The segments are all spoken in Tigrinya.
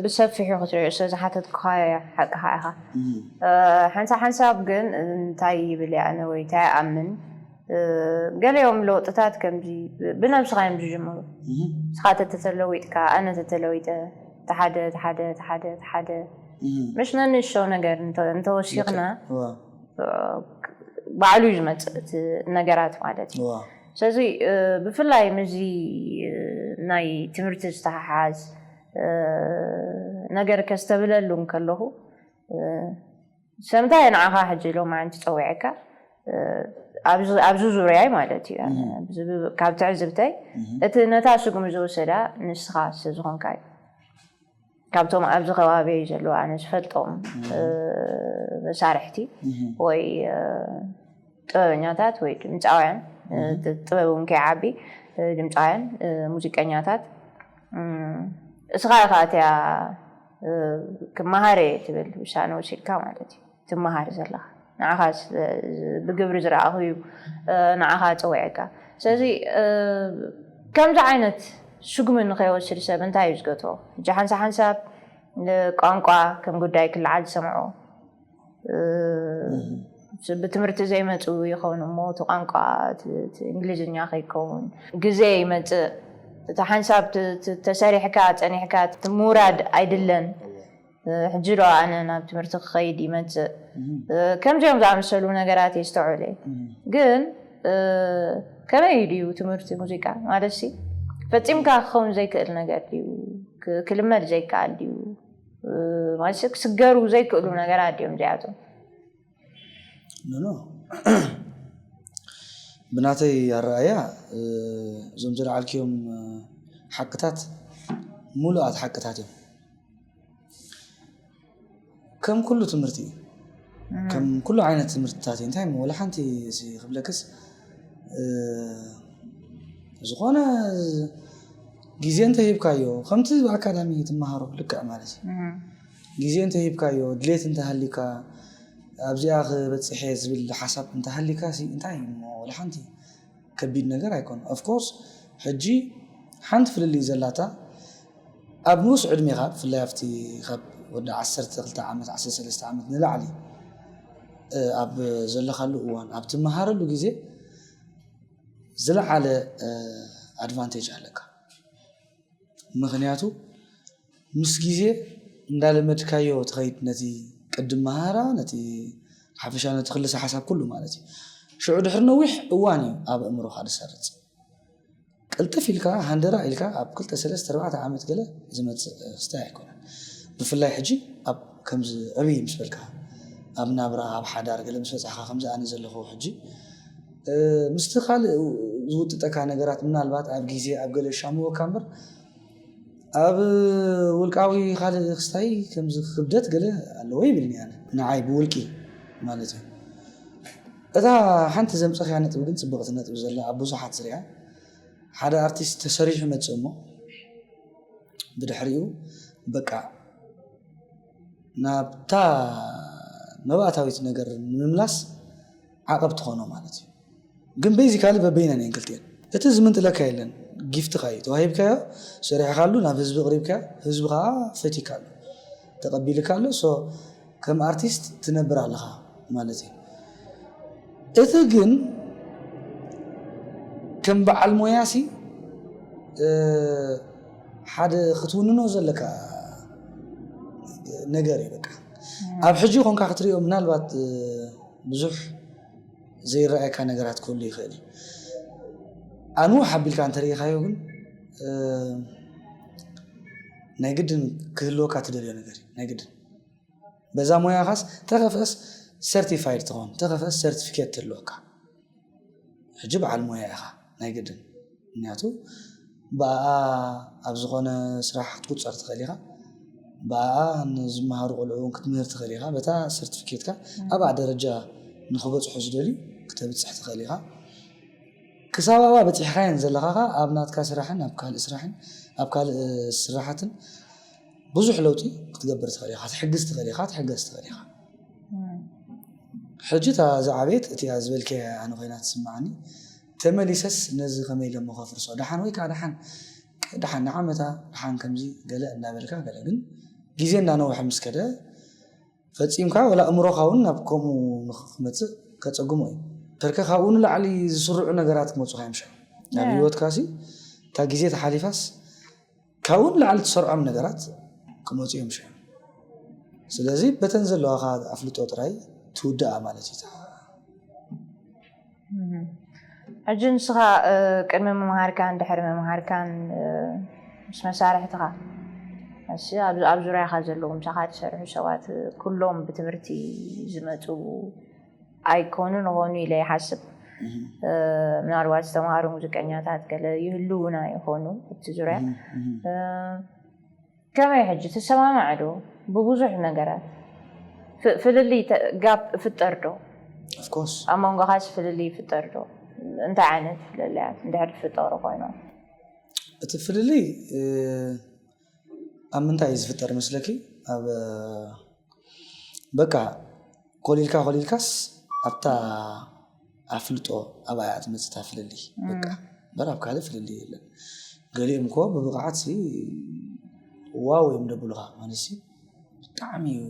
ብሰፊሑ ክትሪኦ ስለዝሓተትኩኻ ሓቅኻ ኢኻ። ሓንሳብ ሓንሳብ ግን እንታይ ይብል ኣነ ወይ እንታይ ኣምን፣ ገለዮም ለውጥታት ከምዚ ብነብስኻ እዮም ዝጅምሩ። ንስኻ ተተለዊጥካ፣ ኣነ ተተለዊጠ፣ ተሓደ ተሓደ ተሓደ ተሓደ ምሽ ነንእሽቶ ነገር እንተወሲኽና ባዕሉ እዩ ዝመፅእ እቲ ነገራት ማለት እዩ። ስለዚ ብፍላይ ምስዚ ናይ ትምህርቲ ዝተሓሓዝ ነገር ከስተብለሉ እንከለኹ፣ ሰምታይ ንዓኻ ሕጂ ሎማዓንቲ ፀዊዐካ ኣብዚ ዙርያይ ማለት እዩ። ካብ ትዕዝብተይ እቲ ነታ ስጉሚ ዝወሰዳ ንስኻ ስለዝኾንካ እዩ። ካብቶም ኣብዚ ከባቢይ ዘለዉ ኣነ ዝፈልጦም መሳርሕቲ ወይ ጥበበኛታት ወይ ድምፃውያን፣ ጥበብ እውን ከይዓቢ ድምፃውያን፣ ሙዚቀኛታት፣ እስኻ ኢኻ እቲያ ክመሃር እየ ትብል ውሳነ ወሲድካ ማለት እዩ። ትመሃር ዘለኻ ንዓኻ ብግብሪ ዝረኣኹ እዩ ንዓኻ ፀዊዐካ። ስለዚ ከምዚ ዓይነት ስጉሚ ንኸይወስድ ሰብ እንታይ እዩ ዝገትኦ? ሕጂ ሓንሳ ሓንሳብ ቋንቋ ከም ጉዳይ ክለዓል ዝሰምዖ ብትምህርቲ ዘይመፁ ይኸውን እሞ እቲ ቋንቋ እንግሊዝኛ ከይከውን ግዜ ይመፅእ። እቲ ሓንሳብ ተሰሪሕካ ፀኒሕካ ምውራድ ኣይድለን። ሕጂ ዶ ኣነ ናብ ትምህርቲ ክኸይድ ይመፅእ? ከምዚኦም ዝኣመሰሉ ነገራት የስተውዕለ። ግን ከመይ ድዩ ትምህርቲ ሙዚቃ ማለት ሲ ፈፂምካ ክኸውን ዘይክእል ነገር ድዩ? ክልመድ ዘይከኣል ድዩ? ማለት ክስገሩ ዘይክእሉ ነገራት ድዮም እዚኣቶም? ኖ ኖ ብናተይ ኣረኣያ እዞም ዝለዓልክዮም ሓቅታት ሙሉኣት ሓቅታት እዮም። ከም ኩሉ ትምህርቲ እዩ። ከም ኩሉ ዓይነት ትምህርትታት እዩ። እንታይ እሞ ወላ ሓንቲ ክብለክስ ዝኾነ ግዜ እንተሂብካዮ ከምቲ ብኣካዳሚ ትመሃሮ ልክዕ ማለት እዩ። ግዜ እንተሂብካዮ ድሌት እንተሃልዩካ ኣብዚኣ ክበፅሕ እየ ዝብል ሓሳብ እንተሃልዩካ ሲ እንታይ እሞ ወላ ሓንቲ ከቢድ ነገር ኣይኮነ። ኦፍኮርስ ሕጂ ሓንቲ ፍልልይ ዘላታ ኣብ ንኡስ ዕድሜኻ ብፍላይ ኣብቲ ካብ ወዲ ዓሰርተ ክልተ ዓመት ዓሰርተ ሰለስተ ዓመት ንላዕሊ ኣብ ዘለኻሉ እዋን ኣብ ትመሃረሉ ግዜ ዝለዓለ ኣድቫንቴጅ ኣለካ። ምኽንያቱ ምስ ግዜ እንዳለመድካዮ ትኸይድ ነቲ ቅድም መሃራ ነቲ ሓፈሻ ነቲ ክልሰ ሓሳብ ኩሉ ማለት እዩ። ሽዑ ድሕሪ ነዊሕ እዋን እዩ ኣብ ኣእምሮኻ ዝሰርፅ። ቅልጥፍ ኢልካ ሃንደራ ኢልካ ኣብ ክልተ ሰለስተ ኣርባዕተ ዓመት ገለ ዝመፅእ ክስታይ ኣይኮነን። ብፍላይ ሕጂ ኣብ ከምዚ ዕብይ ምስ በልካ ኣብ ናብራ ኣብ ሓዳር ገለ ምስ በፃሕካ ከምዚ ኣነ ዘለኹ ሕጂ ምስቲ ካልእ ዝውጥጠካ ነገራት ምናልባት ኣብ ግዜ ኣብ ገለ ይሻምወካ እምበር ኣብ ውልቃዊ ካልእ ክስታይ ከምዚ ክብደት ገለ ኣለዎ ይብልኒ ኣነ ንዓይ ብውልቂ ማለት እዩ። እታ ሓንቲ ዘምፀኽያ ነጥቢ ግን ፅብቕቲ ነጥቢ ዘላ ኣብ ብዙሓት ዝሪኣ ሓደ ኣርቲስት ተሰሪሑ መፅእ እሞ ብድሕሪኡ በቃ ናብታ መባእታዊት ነገር ንምምላስ ዓቐብ ትኾኖ ማለት እዩ። ግን ቤዚካሊ በበይነን እየን ክልቲኤን። እቲ ዝምንጥለካ የለን። ጊፍትኻ እዩ ተዋሂብካዮ፣ ሰሪሕካሉ፣ ናብ ህዝቢ ኣቕሪብካዮ፣ ህዝቢ ከዓ ፈቲካ ኣሎ፣ ተቐቢልካ ኣሎ። ሶ ከም ኣርቲስት ትነብር ኣለኻ ማለት እዩ። እቲ ግን ከም በዓል ሞያሲ ሓደ ክትውንኖ ዘለካ ነገር እዩ። በቃ ኣብ ሕጂ ኮንካ ክትሪኦ ምናልባት ብዙሕ ዘይረኣየካ ነገራት ክህሉ ይኽእል እዩ። ኣንውሕ ኣቢልካ እንተሪኢኻዮ ግን ናይ ግድን ክህልወካ ትደልዮ ነገር እዩ ናይ ግድን። በዛ ሞያኻስ ተኸፍአስ ሰርቲፋይድ ትኾን ተኸፍአስ ሰርቲፊኬት ትህልወካ። ሕጂ በዓል ሞያ ኢኻ ናይ ግድን። ምክንያቱ ብኣኣ ኣብ ዝኾነ ስራሕ ክትቁፀር ትኽእል ኢኻ። ብኣኣ ንዝመሃሩ ቆልዑ እውን ክትምህር ትኽእል ኢኻ። በታ ሰርቲፊኬትካ ኣብኣ ደረጃ ንኽበፅሑ ዝደልዩ ክተብፅሕ ትኽእል ኢኻ። ክሳብ ኣብኣ በፂሕካየን ዘለኻ ኸዓ ኣብ ናትካ ስራሕን ኣብ ካልእ ስራሕን ኣብ ካልእ ስራሓትን ብዙሕ ለውጢ ክትገብር ትኽእል ኢኻ። ክትሕግዝ ትኽእል ኢኻ። ክትሕገዝ ትኽእል ኢኻ። ሕጂ እታ ዝዓበየት እቲኣ ዝበልክያ ኣነ ኮይና ትስምዓኒ። ተመሊሰስ ነዚ ከመይ ኢለ እሞ ከፍርሶ? ደሓን ወይ ከዓ ደሓን ደሓን ንዓመታ ደሓን ከምዚ ገለ እናበልካ ገለ ግን ግዜ እናነውሐ ምስ ከደ ፈጺምካ ወላ እምሮኻ እውን ናብ ከምኡ ንክመፅእ ከፀግሞ እዩ። ተርከ ካብኡ ንላዕሊ ዝስርዑ ነገራት ክመፁኻ እዮም ሻ ናብ ህይወትካ ሲ እታ ግዜ ተሓሊፋስ ካብኡ ንላዕሊ ትሰርዖም ነገራት ክመፁ እዮም ሻ። ስለዚ በተን ዘለዋኻ ኣፍልጦ ጥራይ ትውድኣ ማለት እዩ። ሕጂ ንስኻ ቅድሚ ምምሃርካን ድሕሪ ምምሃርካን ምስ መሳርሕትኻ ኣብ ዙርያኻ ዘለዉ ምሳኻ ትሰርሑ ሰባት ኩሎም ብትምህርቲ ዝመፁ ኣይኮኑን ኾኑ ኢለ ይሓስብ። ምናልባት ዝተምሃሩ ሙዚቀኛታት ገለ ይህልውና ይኾኑ እቲ ዙርያ። ከመይ ሕጂ ትሰማማዕ ዶ ብብዙሕ ነገራት ፍልልይ ጋፕ እፍጠር ዶ? ኣብ መንጎኻስ ፍልልይ ይፍጠር ዶ? እንታይ ዓይነት ፍልልያት እንድሕር ዝፍጠሩ ኮይኖም? እቲ ፍልልይ ኣብ ምንታይ እዩ ዝፍጠር መስለኪ? ኣብ በቃ ኮሊልካ ኮሊልካስ ኣብታ ኣፍልጦ ኣብኣ እያ ትመፅእ እታ ፍልልይ በቃ እምበር ኣብ ካልእ ፍልልይ የለን። ገሊኦም እኮ ብብቕዓት ሲ ዋው እዮም ደብሉኻ ማለት ሲ ብጣዕሚ እዩ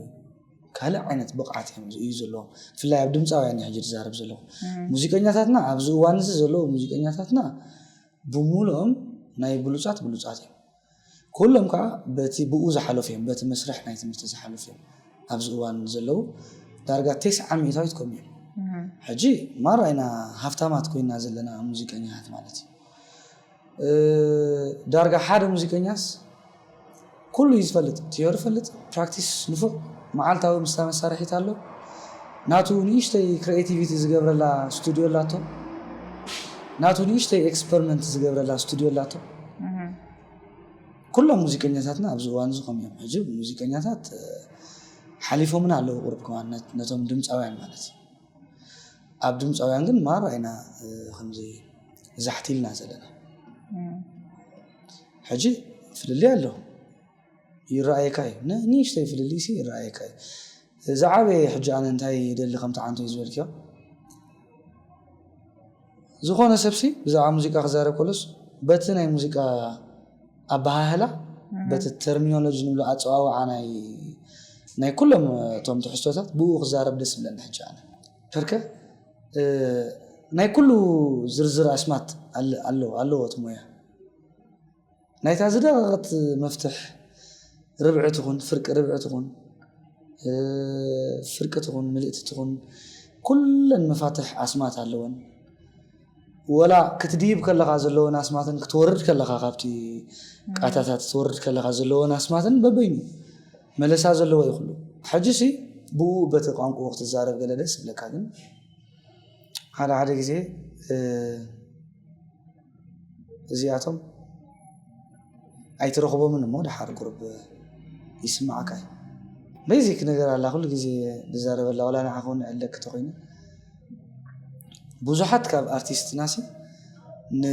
ካልእ ዓይነት ብቕዓት እዮም እዩ ዘለዎም። ብፍላይ ኣብ ድምፃውያን ሕጂ ዝዛረብ ዘለኹ ሙዚቀኛታትና ኣብዚ እዋን እዚ ዘለዉ ሙዚቀኛታትና ብሙሉኦም ናይ ብሉፃት ብሉፃት እዮም። ኩሎም ከዓ በቲ ብኡ ዝሓለፉ እዮም በቲ መስርሕ ናይ ትምህርቲ ዝሓለፉ እዮም። ኣብዚ እዋን ዘለዉ ዳርጋ ተስዓ ሚእታዊት ከምኡ እዮም። ሕጂ ማራ ኢና ሃፍታማት ኮይና ዘለና ሙዚቀኛታት ማለት እዩ። ዳርጋ ሓደ ሙዚቀኛስ ኩሉ እዩ ዝፈልጥ፣ ቲዮሪ ይፈልጥ፣ ፕራክቲስ ንፉዕ፣ መዓልታዊ ምስታ መሳርሒት ኣሎ። ናቱ ንእሽተይ ክሪኤቲቪቲ ዝገብረላ ስቱድዮ ኣላቶ፣ ናቱ ንእሽተይ ኤክስፐሪመንት ዝገብረላ ስቱድዮ ኣላቶ። ኩሎም ሙዚቀኛታትና ኣብዚ እዋን እዚ ከምኡ እዮም። ሕጂ ሙዚቀኛታት ሓሊፎምና ኣለዉ ቁሩብ ከማን ነቶም ድምፃውያን ማለት እዩ። ኣብ ድምፃውያን ግን ማራ ኢና ከምዚ ዛሕቲልና ዘለና። ሕጂ ፍልልይ ኣሎ ይረኣየካ እዩ። ንእሽተይ ፍልልይ ሲ ይረኣየካ እዩ። ዝዓበየ ሕጂ ኣነ እንታይ ይደሊ ከምቲ ዓንቶ እዩ ዝበልክዮ ዝኾነ ሰብሲ ብዛዕባ ሙዚቃ ክዛረብ ከሎስ በቲ ናይ ሙዚቃ ኣበሃህላ በቲ ተርሚኖሎጂ ንብሎ ኣፀዋውዓ ናይ ናይ ኩሎም እቶም ትሕዝቶታት ብኡ ክዛረብ ደስ ይብለኒ ሕጂ ኣነ ከርከ ናይ ኩሉ ዝርዝር ኣስማት ኣለዎ እቲ ሞያ ናይታ ዝደቐቐት መፍትሕ ርብዒ ትኹን ፍርቂ ርብዒ ትኹን ፍርቂ ትኹን ምልእቲ ትኹን ኩለን መፋትሕ ኣስማት ኣለወን ወላ ክትድይብ ከለኻ ዘለወን ኣስማትን ክትወርድ ከለኻ ካብቲ ቃታታት ክትወርድ ከለኻ ዘለወን ኣስማትን በበይኑ መለሳ ዘለዎ ይኽሉ ሕጂ ሲ ብኡ በቲ ቋንቁ ክትዛረብ ገለ ደስ ይብለካ ግን ሓደ ሓደ ግዜ እዚኣቶም ኣይትረኽቦምን እሞ ደሓር ቁርብ ይስማዓካ እዩ ቤዚክ ነገር ኣላ ኩሉ ግዜ ዝዛረበላ ዋላ ንዓ ክውን ዕለክ ተኮይነ ብዙሓት ካብ ኣርቲስትናሲ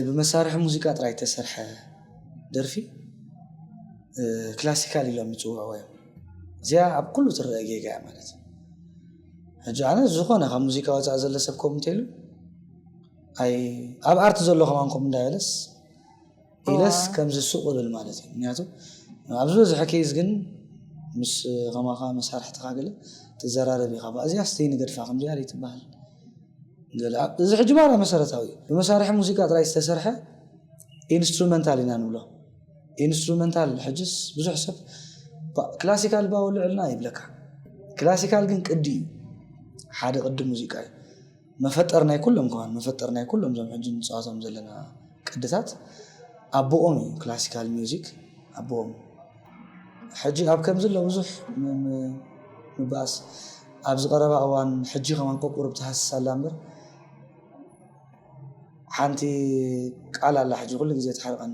ብመሳርሒ ሙዚቃ ጥራይ ተሰርሐ ደርፊ ክላሲካል ኢሎም ይፅውዕዎ እዮም እዚኣ ኣብ ኩሉ ትረአ ጌጋ እያ ማለት እዩ ሕጂ ኣነ ዝኾነ ካብ ሙዚቃ ወፃእ ዘሎ ሰብ ከም እንተኢሉ ኣይ ኣብ ኣርት ዘሎ ከማን ከም እንዳበለስ ኢለስ ከምዚ ሱቕ እብል ማለት እዩ ምክንያቱ ኣብ ዝበዝሐ ኬዝ ግን ምስ ከማኻ መሳርሕትኻ ገለ ትዘራረብ ኢኻ እዚኣ ስተይ ንገድፋ ከምዚኣ ትበሃል እዚ ሕጂ ማራ መሰረታዊ እዩ ብመሳርሒ ሙዚቃ ጥራይ ዝተሰርሐ ኢንስትሩመንታል ኢና ንብሎ ኢንስትሩመንታል ሕጅስ ብዙሕ ሰብ ክላሲካል ባወልዕልና ይብለካ ክላሲካል ግን ቅዲ እዩ ሓደ ቅዲ ሙዚቃ እዩ መፈጠር ናይ ኩሎም ከዋን መፈጠር ናይ ኩሎም ዞም ሕጂ ንፅዋቶም ዘለና ቅድታት ኣቦኦም እዩ ክላሲካል ሚዚክ ኣቦኦም ሕጂ ኣብ ከምዚ ኣሎ ብዙሕ ምባኣስ ኣብዚ ቀረባ እዋን ሕጂ ከማን ቆቁር ብትሃስስ ኣላ እምበር ሓንቲ ቃል ኣላ ሕጂ ኩሉ ግዜ ትሓርቀኒ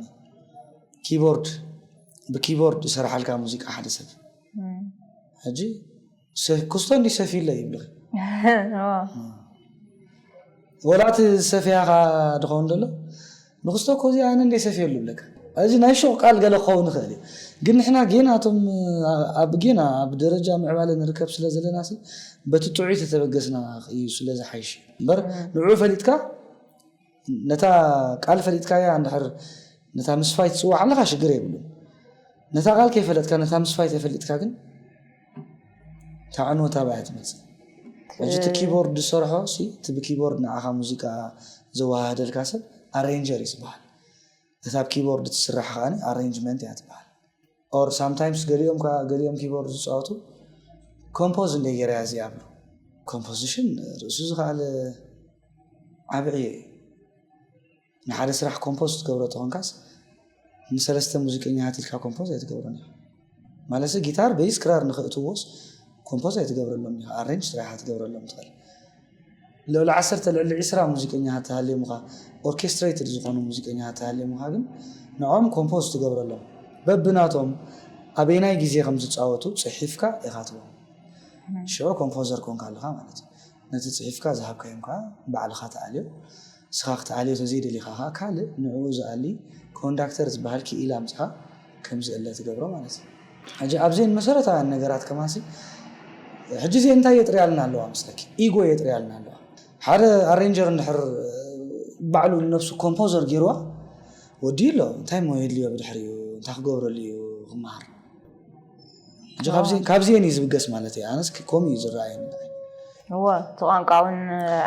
ኪቦርድ ብኪቦርድ ዝሰርሓልካ ሙዚቃ ሓደ ሰብ ሕጂ ክስቶ እንዲ ሰፊለ ይብልኺ ወላ እቲ ዝሰፍያኻ ድኸውን ደሎ ንክስቶ ኮዚ ኣነ እንደ ሰፍየሉ ይብለካ እዚ ናይ ሹቕ ቃል ገለ ክኸውን ይኽእል እዩ ግን ንሕና ጌና እቶም ኣብ ጌና ኣብ ደረጃ ምዕባለ ንርከብ ስለ ዘለና በቲ ጥዑይ ተተበገስና እዩ ስለ ዝሓይሽ እምበር ንዑ ፈሊጥካ ነታ ቃል ፈሊጥካያ እንድሕር ነታ ምስፋይ ትፅዋዕ ኣለኻ ሽግር የብሉን። ነታ ቃል ከይፈለጥካ ነታ ምስፋይ ተፈሊጥካ ግን ታዕንወታ ባያ ትመፅእ። ሕጂ እቲ ኪቦርድ ዝሰርሖ ሲ እቲ ብኪቦርድ ንዓኻ ሙዚቃ ዘወሃህደልካ ሰብ ኣሬንጀር እዩ ዝበሃል። እታ ኣብ ኪቦርድ ትስራሕ ከኣ ኣሬንጅመንት እያ ትበሃል። ኦር ሳምታይምስ ገሊኦም ከኣ ገሊኦም ኪቦርድ ዝፃወቱ ኮምፖዝ እንደ ገይረያ እዚኣ ብሉ። ኮምፖዚሽን ርእሱ ዝኸኣለ ዓብዒ እዩ። ንሓደ ስራሕ ኮምፖዝ ትገብሮ ተኾንካስ ንሰለስተ ሙዚቀኛታት ኢልካ ኮምፖዝ ኣይትገብሮን ኢኻ። ማለትሲ ጊታር፣ ቤዝ፣ ክራር ንኽእትዎስ ኮምፖዝ ኣይትገብረሎም ኢኻ። ኣሬንጅ ጥራይ ኢኻ ትገብረሎም ትኽእል። ልዕሊ ዓሰርተ ልዕሊ ዒስራ ሙዚቀኛታት ተሃልዮምኻ፣ ኦርኬስትሬትድ ዝኾኑ ሙዚቀኛታት ተሃልዮምኻ ግን ንዖም ኮምፖዝ ትገብረሎም። በብናቶም ኣበየናይ ግዜ ከም ዝፃወቱ ፅሒፍካ ኢኻ ትቦም። ሽዑ ኮምፖዘር ኮንካ ኣለኻ ማለት እዩ። ነቲ ፅሒፍካ ዝሃብካዮም ከዓ ባዕልኻ ተኣልዮ። ንስኻ ክትኣልዮ ተዘይደሊኻ ከዓ ካልእ ንዕኡ ዝኣሊ ኮንዳክተር ዝበሃል ክኢላ ኣምፅኻ ከም ዝእለ ትገብሮ ማለት እዩ። ሕጂ ኣብዘን መሰረታውያን ነገራት ከማሲ ሕጂ እዚአን እንታይ የጥርያልና ኣለዋ መስለኪ? ኢጎ የጥርያልና ኣለዋ። ሓደ ኣሬንጀር እንድሕር ባዕሉ ንነብሱ ኮምፖዘር ገይርዋ ወዲ ኣሎ እንታይ ሞ የድልዮ ብድሕሪኡ እንታይ ክገብረሉ እዩ ክመሃር? ሕጂ ካብዚ- ካብዚአን እዩ ዝብገስ ማለት እዩ። ኣነስ ከምኡ እዩ ዝረኣየኒ። እዎ እቲ ቋንቋ እውን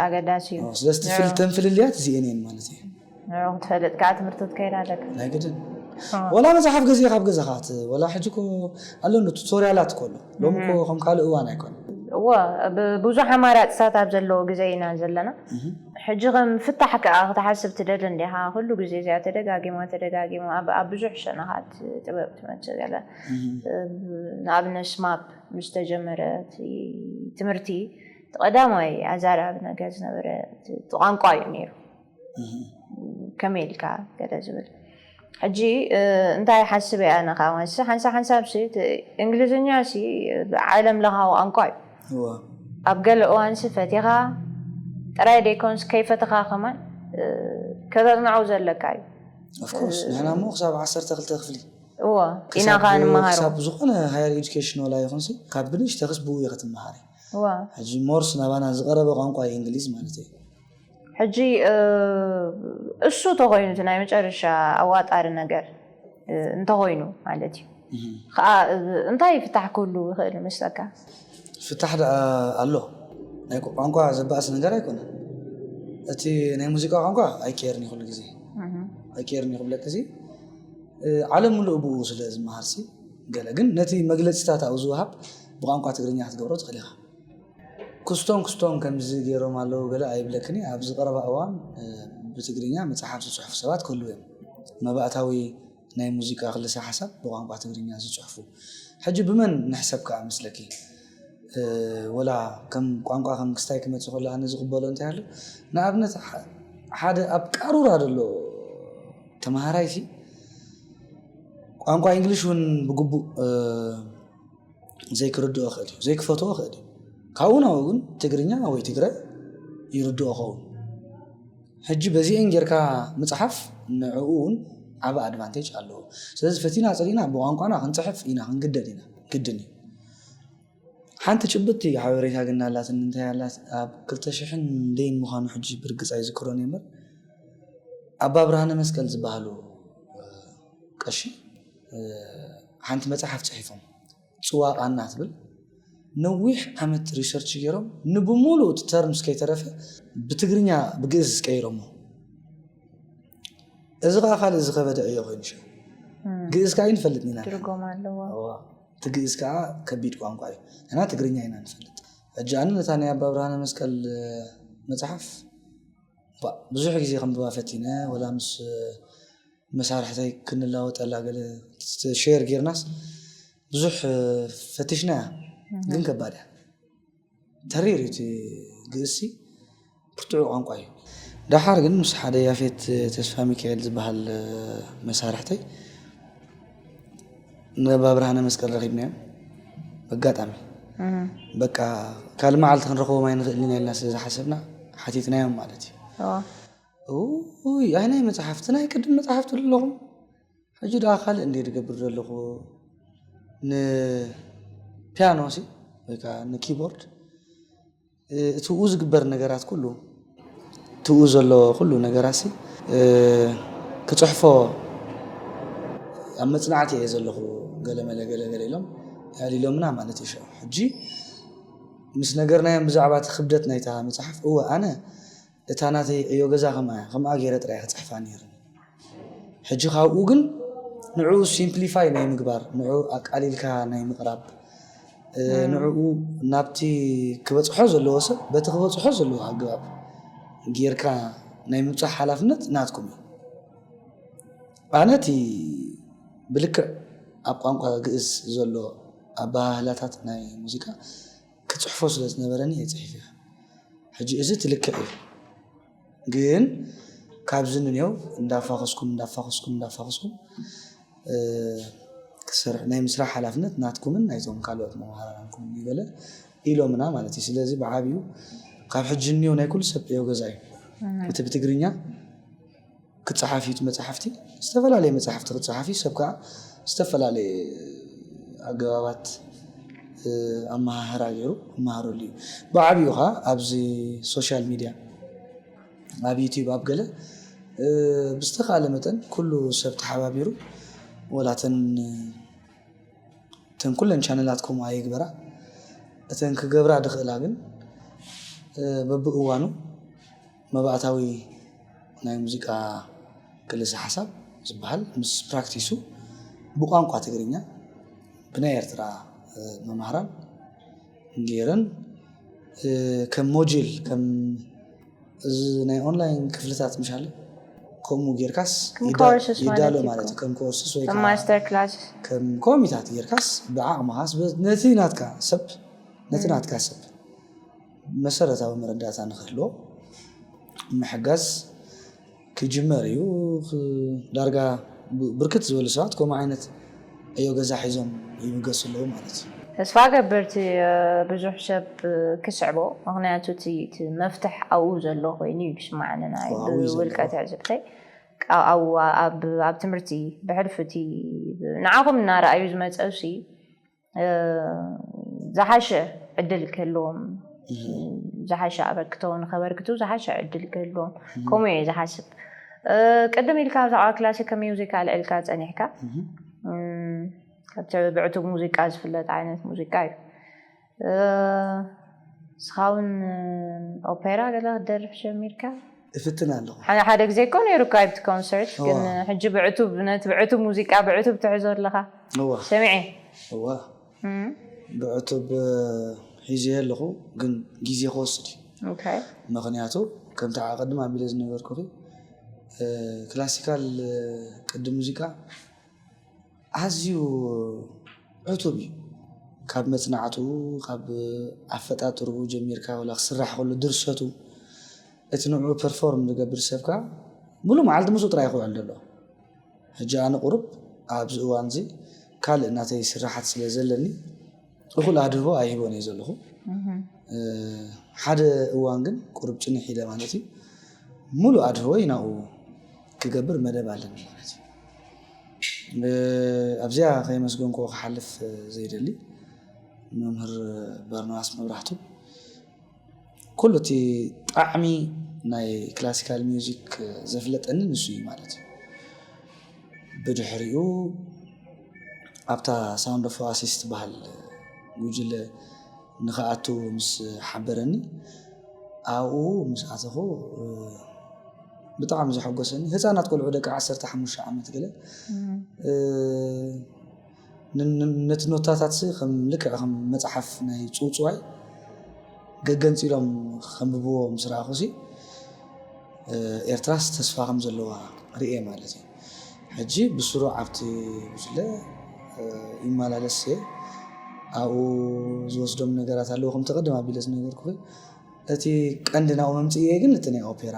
ኣገዳሲ እዩ። ስለዚ ትፍል- ተን ፍልልያት እዚአን እየን ማለት እዩ። ንዑ ክትፈልጥ ከዓ ትምህርቲ ክትከይድ ኣለካ። ናይ ግድን ወላ መፅሓፍ ገዚእካ ኣብ ገዛኻ ት- ወላ ሕጂ እኮ ኣሎ እንዶ ቱቶርያላት እኮ ኣሎ። ሎሚ እኮ ከም ካልእ እዋን ኣይኮነ። እዎ ብዙሕ ኣማራፅታት ኣብ ዘለዎ ግዜ ኢና ዘለና። ሕጂ ከም ፍታሕ ከዓ ክትሓስብ ትደሊ እንዲኻ? ኩሉ ግዜ እዚኣ ተደጋጊማ ተደጋጊማ ኣብ ኣብ ብዙሕ ሸነኻት ጥበብ ትመፅእ ገለ ንኣብነት ማፕ ምስ ተጀመረ እቲ ትምህርቲ እቲ ቀዳማይ ኣዛራቢ ነገር ዝነበረ እቲ ቋንቋ እዩ ነይሩ። ከመይ ኢልካ ገለ ዝብል ሕጂ እንታይ ሓስብ እያ ነኻ ወንሲ ሓንሳ ሓንሳብ ሲ እንግሊዝኛ ሲ ዓለም ለኻዊ ቋንቋ እዩ። ኣብ ገለ እዋን ሲ ፈቲኻ ጥራይ ደይኮንስ ከይፈትኻ ከማን ከተፅንዖ ዘለካ እዩ። ኦፍኮርስ ንሕና እሞ ክሳብ ዓሰርተ ክልተ ክፍሊ እዎ ኢና ከዓ ንምሃሮ። ክሳብ ዝኾነ ሃየር ኤዱኬሽን ወላ ይኹንሲ ካብ ብንእሽተኽስ ብኡ ኢኻ ትመሃር። እዎ ሕጂ ሞርስ ናባና ዝቐረበ ቋንቋ እዩ እንግሊዝ ማለት እዩ። ሕጂ እሱ ተኾይኑ እቲ ናይ መጨረሻ ኣዋጣሪ ነገር እንተኾይኑ ማለት እዩ ከዓ እንታይ ፍታሕ ክህሉ ይኽእል ይመስለካ? ፍታሕ ደኣ ኣሎ። ናይ ቋንቋ ዘባእስ ነገር ኣይኮነን። እቲ ናይ ሙዚቃ ቋንቋ ኣይቀየርን እዩ ኩሉ ግዜ ኣይቀየርን እዩ ክብለክ እዚ ዓለም ሙሉእ ብኡ ስለ ዝመሃርሲ ገለ ግን ነቲ መግለፂታት ኣብኡ ዝወሃብ ብቋንቋ ትግርኛ ክትገብሮ ትኽእል ኢኻ። ክስቶም ክስቶም ከምዚ ገይሮም ኣለዉ ገለ ኣይብለክን እየ። ኣብዚ ቀረባ እዋን ብትግርኛ መፅሓፍ ዝፅሕፉ ሰባት ክህልዉ እዮም። መባእታዊ ናይ ሙዚቃ ክልሰ ሓሳብ ብቋንቋ ትግርኛ ዝፅሕፉ። ሕጂ ብመን ንሕሰብ ከዓ መስለኪ? ወላ ከም ቋንቋ ከም ክስታይ ክመፅእ ከሎ ኣነ ዝቕበሎ እንታይ ኣሎ? ንኣብነት ሓደ ኣብ ቃሩራ ዘሎ ተምሃራይሲ ቋንቋ እንግሊሽ እውን ብግቡእ ዘይክርድኦ ክእል እዩ ዘይክፈትዎ ክእል እዩ። ካብኡ ናብኡ ግን ትግርኛ ወይ ትግረ ይርድኦ ኸውን። ሕጂ በዚአን ጌርካ ምፅሓፍ ንዕኡ እውን ዓብ ኣድቫንቴጅ ኣለዎ። ስለዚ ፈቲና ፀሊእና ብቋንቋና ክንፅሕፍ ኢና ክንግደድ ኢና ግድን እዩ። ሓንቲ ጭብጥቲ ሓበሬታ ግን ኣላትኒ እንታይ ኣላት ኣብ ክልተ ሽሕን ደይን ምዃኑ ሕጂ ብርግፅ ኣይዝክሮን እየ እምበር ኣባ ብርሃነ መስቀል ዝበሃሉ ቀሺ ሓንቲ መፅሓፍ ፅሒፎም ፅዋቃና ትብል ነዊሕ ዓመት ሪሰርች ገይሮም ንብሙሉእ እቲ ተርምስ ከይተረፈ ብትግርኛ ብግእዝ ቀይሮሞ። እዚ ከዓ ካልእ ዝኸበደ ዕዮ ኮይኑ ሸ ግእዝ ከዓ ይንፈልጥ ኢና ትርጎም ኣለዎ። እቲ ግእዝ ከዓ ከቢድ ቋንቋ እዩ እና ትግርኛ ኢና ንፈልጥ። ሕጂ ኣነ ነታ ናይ ኣባ ብርሃነ መስቀል መፅሓፍ ብዙሕ ግዜ ከንብባ ፈቲነ ወላ ምስ መሳርሕተይ ክንላወጠላ ገለ ሸር ጌርናስ ብዙሕ ፈቲሽና እያ ግን ከባድ እያ። ተሪር እቲ ግእሲ ብርቱዕ ቋንቋ እዩ። ደሓር ግን ምስ ሓደ ያፌት ተስፋ ሚካኤል ዝበሃል መሳርሕተይ ነባ ብርሃነ መስቀል ረኺብናዮም በጋጣሚ በቃ ካልእ መዓልቲ ክንረኽቦም ኣይንኽእልን ኢልና ስለ ዝሓሰብና ሓቲትናዮም ማለት እዩ። ውይ ኣይናይ መፅሓፍቲ ናይ ቅድም መፅሓፍቲ ኣለኹም ሕጂ ደኣ ካልእ እንደ ዝገብር ዘለኹ ንፒያኖ ሲ ወይ ከዓ ንኪቦርድ እቲ ኡ ዝግበር ነገራት ኩሉ እቲ ኡ ዘሎ ኩሉ ነገራት ሲ ክፅሕፎ ኣብ መጽናዕቲ እየ ዘለኹ፣ ገለመለ ገለገለ ኢሎም ኣዕሊሎምና ማለት እዩ። ሽዑ ሕጂ ምስ ነገርናዮም ብዛዕባ እቲ ክብደት ናይታ መጽሓፍ፣ እወ ኣነ እታ ናተይ ዕዮ ገዛ ከምኣ ከምኣ ገይረ ጥራይ ክጽሕፋ ነይርኒ። ሕጂ ካብኡ ግን ንዕኡ ሲምፕሊፋይ ናይ ምግባር፣ ንዕኡ ኣቃሊልካ ናይ ምቕራብ፣ ንዕኡ ናብቲ ክበጽሖ ዘለዎ ሰብ በቲ ክበጽሖ ዘለዎ ኣገባብ ጌርካ ናይ ምብጻሕ ሓላፍነት ናትኩም እዩ። ኣነ እቲ ብልክዕ ኣብ ቋንቋ ግእዝ ዘሎ ኣበሃህላታት ናይ ሙዚቃ ክጽሕፎ ስለ ዝነበረኒ እየ ጽሒፈ። ሕጂ እዚ ትልክዕ እዩ፣ ግን ካብዚ ንኔው እንዳፋኸስኩም እንዳፋኸስኩም እንዳፋኸስኩም ክሰርሕ ናይ ምስራሕ ሓላፍነት ናትኩምን ናይዞም ካልኦት መምሃራንኩምን ይበለ ኢሎምና ማለት እዩ። ስለዚ ብዓብዩ ካብ ሕጂ እኒው ናይ ኩሉ ሰብ ዕዮ ገዛ እዩ። እቲ ብትግርኛ ክፀሓፍ እዩ መፅሓፍቲ፣ ዝተፈላለየ መፅሓፍቲ ክፀሓፍ እዩ። ሰብ ከዓ ዝተፈላለየ ኣገባባት ኣመሃህራ ገይሩ ይመሃረሉ እዩ። ብዓብዩ ከዓ ኣብዚ ሶሻል ሚድያ ኣብ ዩቲዩብ ኣብ ገለ ብዝተኻለ መጠን ኩሉ ሰብ ተሓባቢሩ ወላተን እተን ኩለን ቻነላት ከምኡ ኣይግበራ። እተን ክገብራ ድኽእላ ግን በብእዋኑ መባእታዊ ናይ ሙዚቃ ክልሰ ሓሳብ ዝበሃል ምስ ፕራክቲሱ ብቋንቋ ትግርኛ ብናይ ኤርትራ መማህራን ገይረን ከም ሞጅል ከም እዚ ናይ ኦንላይን ክፍልታት ምሻለ ከምኡ ጌርካስ ይዳሎ ማለት እዩ። ከም ኮርስስ ወይ ማስተር ክላስ ከም ኮሚታት ጌርካስ ብዓቕምኻስ ነቲ ናትካ ሰብ ነቲ ናትካ ሰብ መሰረታዊ መረዳእታ ንክህልዎ ምሕጋዝ ክጅመር እዩ። ዳርጋ ብርክት ዝበሉ ሰባት ከምኡ ዓይነት ዕዮ ገዛ ሒዞም ይብገሱ ኣለዉ ማለት እዩ። ተስፋ ገብር እቲ ብዙሕ ሰብ ክስዕቦ፣ ምክንያቱ እቲ መፍትሕ ኣብኡ ዘሎ ኮይኑ እዩ ዝስማዓኒ ናይ ብውልቀ ትዕዝብተይ። ኣብ ትምህርቲ ብሕልፊ እቲ ንዓኹም እናረኣዩ ዝመፀ ሲ ዝሓሸ ዕድል ክህልዎም ዝሓሸ ኣበርክቶ ንኸበርክቱ ዝሓሸ ዕድል ክህልዎም ከምኡ እየ ዝሓስብ። ቅድም ኢልካ ብዛዕባ ክላሲክ ሚውዚክ ኣልዕልካ ፀኒሕካ ካብቲ ብዕቱብ ሙዚቃ ዝፍለጥ ዓይነት ሙዚቃ እዩ። እስኻ እውን ኦፔራ ገለ ክትደርፍ ጀሚርካ? እፍትን ኣለኹ። ሓደ ሓደ ግዜ እኮ ነይሩ እኮ ኣብቲ ኮንሰርት፣ ግን ሕጂ ብዕቱብ ነቲ ብዕቱብ ሙዚቃ ብዕቱብ ትሕዞ ኣለኻ። እዋ። ሰሚዐ። እዋ። ብዕቱብ ሒዘ ኣለኹ፣ ግን ግዜ ክወስድ እዩ። ምክንያቱ ከምቲ ዓቐድም ኣቢለ ዝነበርኩኺ ክላሲካል ቅዲ ሙዚቃ ኣዝዩ ዕቱብ እዩ። ካብ መጽናዕቱ፣ ካብ ኣፈጣጥርኡ ጀሚርካ ወላ ክስራሕ ከሎ ድርሰቱ፣ እቲ ንዕኡ ፐርፎርም ዝገብር ሰብ ከኣ ሙሉእ መዓልቲ ምስኡ ጥራይ ክውዕል ደሎ። ሕጂ ኣነ ቁሩብ ኣብዚ እዋን እዚ ካልእ ናተይ ስራሓት ስለ ዘለኒ እኹል ኣድህቦ ኣይህቦን እየ ዘለኹ። ሓደ እዋን ግን ቁሩብ ጭንሕ ኢለ ማለት እዩ ሙሉእ ኣድህቦይ ናብኡ ክገብር መደብ ኣለኒ ማለት እዩ። ኣብዚኣ ከየመስገንኩዎ ክሓልፍ ዘይደሊ መምህር በርናባስ መብራህቱ ኩሉ እቲ ጣዕሚ ናይ ክላሲካል ሚውዚክ ዘፍለጠኒ ንሱ እዩ ማለት እዩ። ብድሕሪኡ ኣብታ ሳውንድ ኦፍ ኦኣሲስ ትበሃል ጉጅለ ንኽኣቱ ምስ ሓበረኒ ኣብኡ ምስ ኣተኹ ብጣዕሚ ዘሐጎሰኒ ህፃናት ቆልዑ ደቂ ዓሰርተ ሓሙሽተ ዓመት ገለ ነቲ ኖታታት ከም ልክዕ ከም መፅሓፍ ናይ ፅውፅዋይ ገገንፂሎም ከንብብዎ ምስ ረኣኹ ሲ ኤርትራስ ተስፋ ከም ዘለዋ ርእየ ማለት እዩ። ሕጂ ብስሩዕ ኣብቲ ጉጅለ ይመላለስ እየ። ኣብኡ ዝወስዶም ነገራት ኣለዉ ከምቲ ቅድም ኣቢለ ዝነገርኩ እቲ ቀንዲ ናብኡ መምፅእየ ግን እቲ ናይ ኦፔራ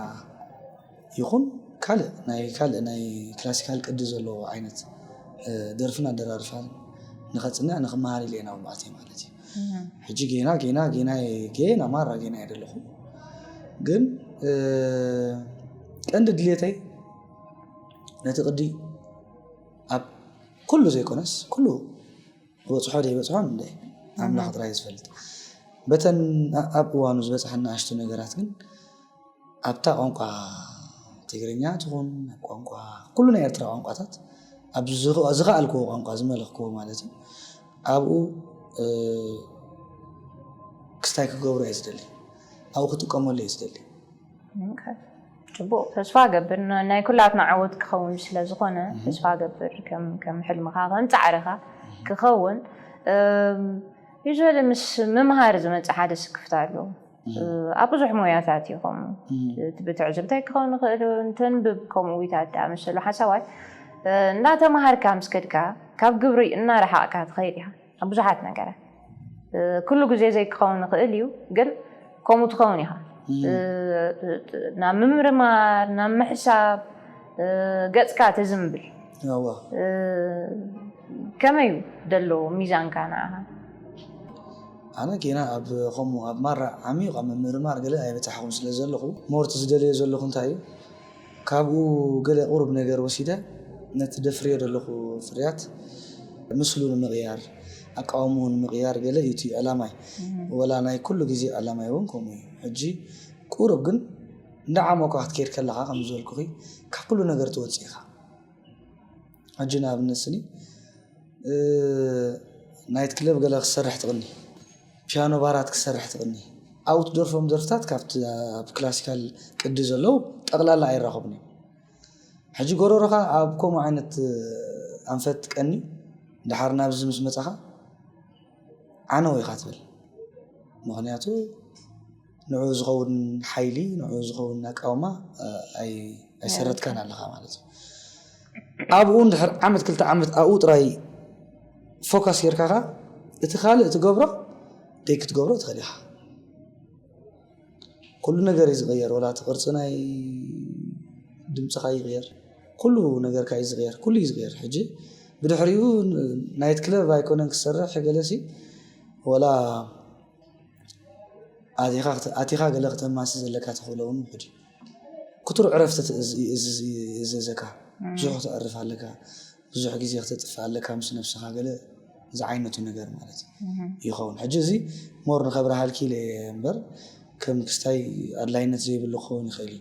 ይኹን ካልእ ናይ ካልእ ናይ ክላሲካል ቅዲ ዘለዎ ዓይነት ደርፍን ኣደራርፋን ንኸፅንዕ ንኽመሃር ኢለ ናብኡ ኣትየ ማለት እዩ። ሕጂ ጌና ጌና ጌና ጌና ማራ ጌና እየ ዘለኹ ግን ቀንዲ ድሌተይ ነቲ ቅዲ ኣብ ኩሉ ዘይኮነስ ኩሉ ክበፅሖ ዘይበፅሖን እንደ ኣምላኽ ጥራይ ዝፈልጥ በተን ኣብ እዋኑ ዝበፅሐ ንኣሽቱ ነገራት ግን ኣብታ ቋንቋ ትግርኛ ትኹን ኣብ ቋንቋ ኩሉ ናይ ኤርትራ ቋንቋታት ኣብ ዝኸ- ዝኸኣልክዎ ቋንቋ ዝመለኽክዎ ማለት እዩ። ኣብኡ እ፣ ክስታይ ክገብሮ እየ ዝደሊ፣ ኣብኡ ክጥቀመሉ እየ ዝደሊ። ኦኬ። ጽቡቕ፣ ተስፋ ገብር ን- ናይ ኩላትና ዓወት ክኸውን ስለ ዝኾነ ተስፋ ገብር ከም ከም ሕልምኻ ከም ጻዕርኻ ክኸውን። ዩዝሊ ምስ ምምሃር ዝመጽእ ሓደ ስክፍታ ኣሎ። ኣብ ብዙሕ ሞያታት ኢኹም ብትዕዝብታይ ክኸውን ይኽእል፣ እንተንብብ ከምኡ ዊታት ዝኣመሰሉ ሓሳባት እናተምሃርካ ምስ ከድካ ካብ ግብሪ እናረሓቕካ ትኸይድ ኢኻ ኣብ ብዙሓት ነገራት። ኩሉ ግዜ ዘይክኸውን ይኽእል እዩ፣ ግን ከምኡ ትኸውን ኢኻ። ናብ ምምርማር ናብ ምሕሳብ ገጽካ ተዝንብል እዋ ከመይ እዩ ዘሎ ሚዛንካ ንዓኻ? ኣነ ጌና ኣብ ከምኡ ኣብ ማራ ዓሚቕ ኣብ ምምርማር ገለ ኣይበጻሕኹን ስለ ዘለኹ ሞር እቲ ዝደለዮ ዘለኹ እንታይ እዩ ካብኡ ገለ ቁሩብ ነገር ወሲደ ነቲ ደፍርዮ ዘለኹ ፍርያት ምስሉ ንምቕያር ኣቃውምኡ ንምቕያር ገለ እዩ እቲ ዕላማይ። ወላ ናይ ኩሉ ግዜ ዕላማይ እውን ከምኡ እዩ። ሕጂ ቁሩብ ግን እንዳዓሞኳ ክትከይድ ከለኻ ከም ዝበልኩኺ ካብ ኩሉ ነገር ትወፅእ ኢኻ። ሕጂ ንኣብነት ስኒ ናይት ክለብ ገለ ክሰርሕ ትቕኒ፣ ፒያኖ ባራት ክሰርሕ ትቕኒ። ኣብኡ ትደርፎም ደርፍታት ካብቲ ኣብ ክላሲካል ቅዲ ዘለዉ ጠቕላላ ኣይራኸቡን እዮም። ሕጂ ጎረሮኻ ኣብ ከምኡ ዓይነት ኣንፈት ቀኒ ድሓር ናብዚ ምስ መጻኻ ዓነው ኢኻ ትብል። ምኽንያቱ ንዕኡ ዝኸውን ሓይሊ ንዕኡ ዝኸውን ኣቃውማ ኣይሰረትካን ኣለኻ ማለት እዩ። ኣብኡ እንድሕር ዓመት ክልተ ዓመት ኣብኡ ጥራይ ፎካስ ጌርካ ኸዓ እቲ ካልእ ትገብሮ ደይ ክትገብሮ ትኽእል ኢኻ። ኩሉ ነገር እዩ ዝቕየር፣ ወላ እቲ ቅርፂ ናይ ድምፅኻ ይቕየር፣ ኩሉ ነገርካ እዩ ዝቕየር፣ ኩሉ እዩ ዝቕየር። ሕጂ ብድሕሪኡ ናይት ክለብ ኣይኮነን ክሰርሕ ገለሲ ወላ ኣቲኻ ገለ ክተማሲ ዘለካ ተኽእሎ እውን ውሕድ እዩ። ክቱር ዕረፍቲ እዝዘካ ብዙሕ ክተዕርፍ ኣለካ፣ ብዙሕ ግዜ ክተጥፍእ ኣለካ ምስ ነብስኻ ገለ ዝዓይነቱ ነገር ማለት ይኸውን። ሕጂ እዚ ሞር ንኸብርሃልኪ ኢለ እየ እምበር ከም ክስታይ ኣድላይነት ዘይብሉ ክኸውን ይኽእል እዩ፣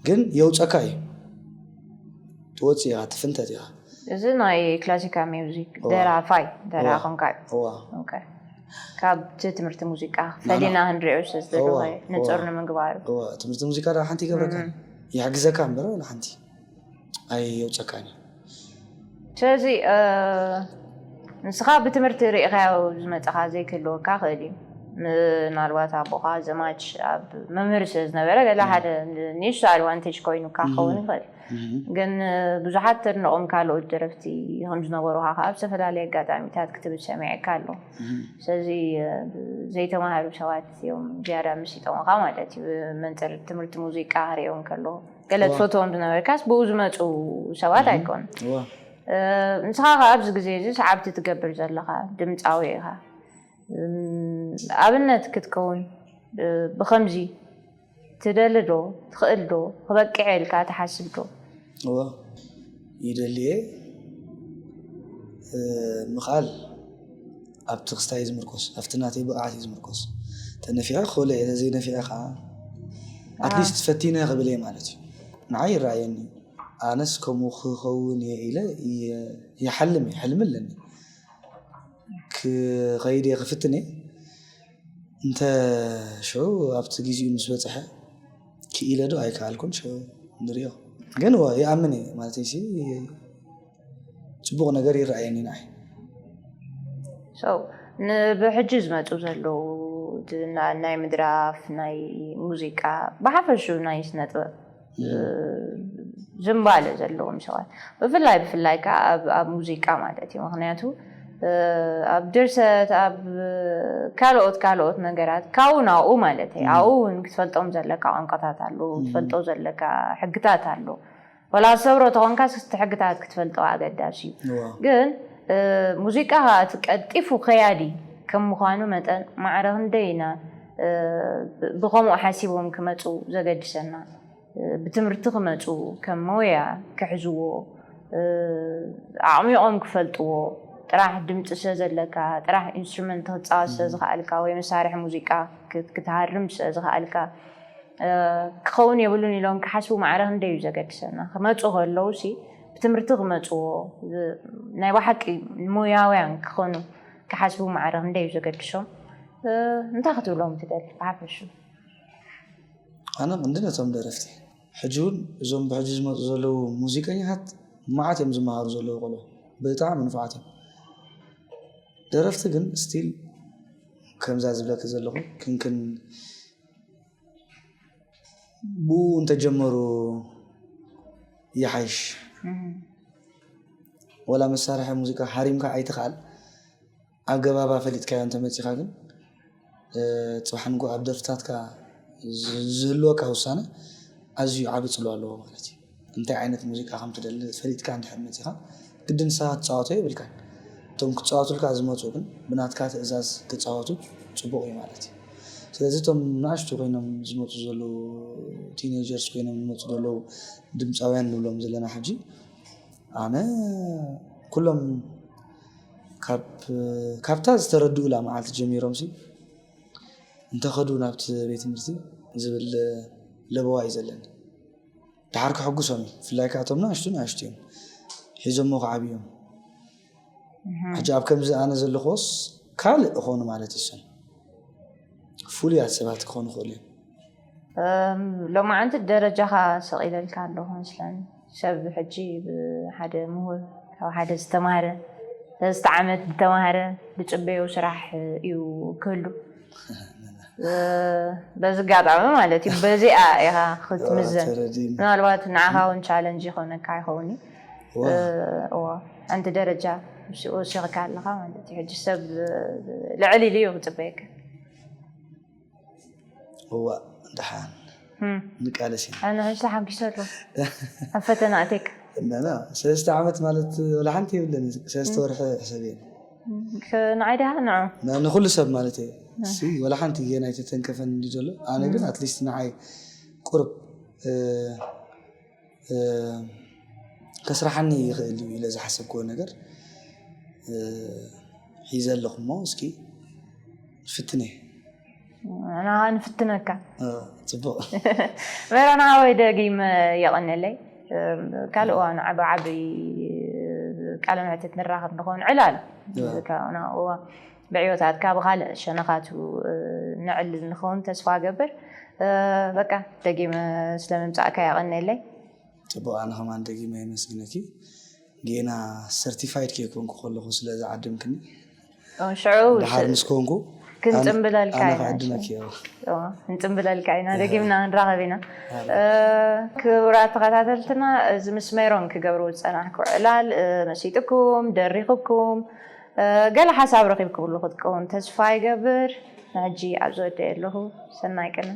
ግን የውፀካ እዩ። ትወፅእ ኢኻ፣ ትፍንተት ኢኻ። እዚ ናይ ክላሲካል ሚውዚክ ደራፋይ ደራ ኮንካ እዩ። እዋ ኦኬ። ካብቲ ትምህርቲ ሙዚቃ ፈሊና ክንሪኦ ስለዝደለኹ እየ፣ ንፁር ንምግባሩ። እዋ ትምህርቲ ሙዚቃ ዳ ሓንቲ ይገብረካ ይሕግዘካ እምበር ወላ ሓንቲ ኣየውፀካን እዩ። ስለዚ ንስኻ ብትምህርቲ ርኢኻዮ ዝመፀኻ ዘይክህልወካ ክእል እዩ። ምናልባት ኣቦኻ ዘማች ኣብ መምህር ስለ ዝነበረ ገለ ሓደ ንእሽቶ ኣድቫንቴጅ ኮይኑካ ክኸውን ይኽእል። ግን ብዙሓት ተድንቖም ካልኦት ደረፍቲ ከም ዝነበሩኻ ከዓ ኣብ ዝተፈላለየ ኣጋጣሚታት ክትብል ሰሚዐካ ኣሎ። ስለዚ ዘይተማሃሩ ሰባት እዮም ዝያዳ መሲጦምኻ ማለት እዩ። መንፅር ትምህርቲ ሙዚቃ ክሪኦም ከሎ ገለ ትፈትዎም ዝነበርካስ ብኡ ዝመፁ ሰባት ኣይኮኑን። ንስኻ ከዓ ኣብዚ ግዜ እዚ ሰዓብቲ ትገብር ዘለኻ ድምፃዊ ኢኻ። ኣብነት ክትከውን ብኸምዚ ትደሊ ዶ ትኽእል ዶ ክበቅዕ ኢልካ ትሓስብ ዶ? እወ ይደሊ እየ። ምኽኣል ኣብቲ ክስታይ እዩ ዝምርኮስ፣ ኣብቲ ናተይ ብቕዓት እዩ ዝምርኮስ። ተነፊዐ ክኽእሎ እየ፣ ተዘይነፊዐ ከዓ ኣትሊስት ፈቲነ ክብል እየ ማለት እዩ። ንዓይ ይረኣየኒ፣ ኣነስ ከምኡ ክኸውን እየ ኢለ ይሓልም እየ፣ ሕልሚ ኣለኒ። ክኸይድ እየ ክፍትን እየ። እንተ ሽዑ ኣብቲ ግዜኡ ምስ በፅሐ ክኢለ ዶ ኣይከኣልኩን ሽዑ ንሪኦ። ግን ወ ይኣምን እየ ማለት ሲ ፅቡቕ ነገር ይረኣየኒ ንዓይ። So ንብሕጂ ዝመፁ ዘለዉ ናይ ምድራፍ ናይ ሙዚቃ ብሓፈሹ ናይ ስነ ጥበብ ዝንባለ ዘለዎም ሰባት ብፍላይ ብፍላይ ከዓ ኣብ ሙዚቃ ማለት እዩ። ምክንያቱ ኣብ ድርሰት ኣብ ካልኦት ካልኦት ነገራት ካብኡ ናብኡ ማለት እዩ። ኣብኡ እውን ክትፈልጦም ዘለካ ቋንቋታት ኣለዉ፣ ትፈልጦ ዘለካ ሕግታት ኣሎ። ወላ ሰብሮ ተኾንካ ስቲ ሕግታት ክትፈልጦ ኣገዳሲ እዩ። ግን ሙዚቃ ከዓ እቲ ቀልጢፉ ከያዲ ከም ምዃኑ መጠን ማዕረ ክንደይ ኢና ብኸምኡ ሓሲቦም ክመፁ ዘገድሰና። ብትምህርቲ ክመፁ ከም መወያ ክሕዝዎ ኣዕሚቖም ክፈልጥዎ ጥራሕ ድምፂ ስለ ዘለካ ጥራሕ ኢንስትሩመንት ክፃወት ስለ ዝኸኣልካ ወይ መሳርሒ ሙዚቃ ክትሃርም ስለ ዝኸኣልካ ክኸውን የብሉን ኢሎም ክሓስቡ ማዕረ ክንደይ እዩ ዘገድሰና። ክመፁ ከለዉ ሲ ብትምህርቲ ክመፅዎ፣ ናይ ብሓቂ ሙያውያን ክኾኑ ክሓስቡ ማዕረ ክንደይ እዩ ዘገድሶም? እንታይ ክትብሎም ትደሊ ብሓፈሹ? ኣነ ክንዲ ነቶም ደረፍቲ ሕጂ እውን እዞም ብሕጂ ዝመፁ ዘለዉ ሙዚቀኛታት መዓት እዮም ዝመሃሩ ዘለዉ ቆልዑ፣ ብጣዕሚ ንፉዓት እዮም። ደረፍቲ ግን ስቲል ከምዛ ዝብለኪ ዘለኹ ክንክን ብኡ እንተጀመሩ ይሓይሽ። ወላ መሳርሒ ሙዚቃ ሃሪምካ ኣይትኽኣል፣ ኣገባባ ፈሊጥካዮ እንተመፂኻ ግን ፅባሕ ንጎ ኣብ ደርፍታትካ ዝህልወካ ውሳነ ኣዝዩ ዓቢ ፅልዋ ኣለዎ ማለት እዩ። እንታይ ዓይነት ሙዚቃ ከም ትደሊ ፈሊጥካ እንድሕር መፂኻ ግዲ ንስኻ ክትፃወቶ የብልካን። እቶም ክፃወቱልካ ዝመፁ ግን ብናትካ ትእዛዝ ክፃወቱ ፅቡቕ እዩ ማለት እዩ። ስለዚ እቶም ንኣሽቱ ኮይኖም ዝመፁ ዘለዉ ቲኔጀርስ ኮይኖም ዝመፁ ዘለዉ ድምፃውያን ንብሎም ዘለና ሕጂ ኣነ ኩሎም ካብ ካብታ ዝተረድኡላ መዓልቲ ጀሚሮም ሲ እንተኸዱ ናብቲ ቤት ትምህርቲ ዝብል ለበዋ እዩ ዘለኒ። ድሓር ክሕጉሶም እዩ። ብፍላይ ከዓ እቶም ንኣሽቱ ንኣሽቱ እዮም ሒዞሞ ክዓብዮም። ሕጂ ኣብ ከምዚ ኣነ ዘለኹዎስ ካልእ እኾኑ ማለት እዩ። እሶም ፍሉያት ሰባት ክኾኑ ይኽእሉ እዮም። ሎማዓንቲ ደረጃኻ ሰቒለልካ ኣለኹ መስለኒ። ሰብ ሕጂ ብሓደ ምሁር ካብ ሓደ ዝተማህረ ሰለስተ ዓመት ዝተማህረ ዝፅበዮ ስራሕ እዩ ክህሉ። በዚ ኣጋጣሚ ማለት እዩ በዚኣ ኢኻ ክትምዘን። ምናልባት ንዓኻ እውን ቻለንጅ ይኾነካ ይኸውን እዩ። እዋ ሓንቲ ደረጃ ወሲኽካ ኣለኻ ማለት እዩ። ሕጂ ሰብ ልዕል ኢሉ እዩ ክፅበየካ። እዋ ደሓን ንቃለስ ኢና። ኣነ ሕጂ ተሓጒሰ ኣለኹ ኣብ ፈተና ኣቴክ። እና ሰለስተ ዓመት ማለት ወላ ሓንቲ የብለን። ሰለስተ ወርሒ ሕሰብ እየ። ንዓይ ደሃ ንዑ ንኩሉ ሰብ ማለት እየ። ሲ ወላ ሓንቲ እየ ናይ ተተንከፈን እንዲ ዘሎ ኣነ ግን ኣትሊስት ንዓይ ቁርብ ከስራሓኒ ይኽእል እዩ ኢለ ዝሓሰብክዎ ነገር ሒዘ ኣለኹ እሞ እስኪ ፍትነ። ንዓ ንፍትነካ። ፅቡቕ። ሜሮን ሓወይ ደጊም የቐንለይ። ካልእ እዋን ዓቢ ዓቢ ቃለ መሕትት ንራኸብ ንኸውን ዕላል ብዕዮታትካ ብኻልእ ሸነኻቱ ንዕል ንኸውን ተስፋ ገብር። በቃ ደጊም ስለምምፃእካ የቐንለይ። ፅቡቕ ኣነ ከማን ደጊመ የመስግነኪ። ጌና ሰርቲፋይድ ከይኮንኩ ከለኹ ስለ ዝዓደምክኒ ሽዑ ድሓር ምስ ኮንኩ ክንፅምብለልካ ኣነ ኢና። ክዕድመኪ እየ። እዋ፣ ክንፅምብለልካ ኢና ደጊምና ክንራኸብ ኢና። ክቡራት ተኸታተልትና እዚ ምስ ሜሮን ክገብሩ ዝፀናሕኩ ዕላል መሲጥኩም ደሪኽኩም ገለ ሓሳብ ረኺብኩምሉ ክትከውን ተስፋ ይገብር። ንሕጂ ኣብ ዝወደየ ኣለኹ። ሰናይ ቅነ።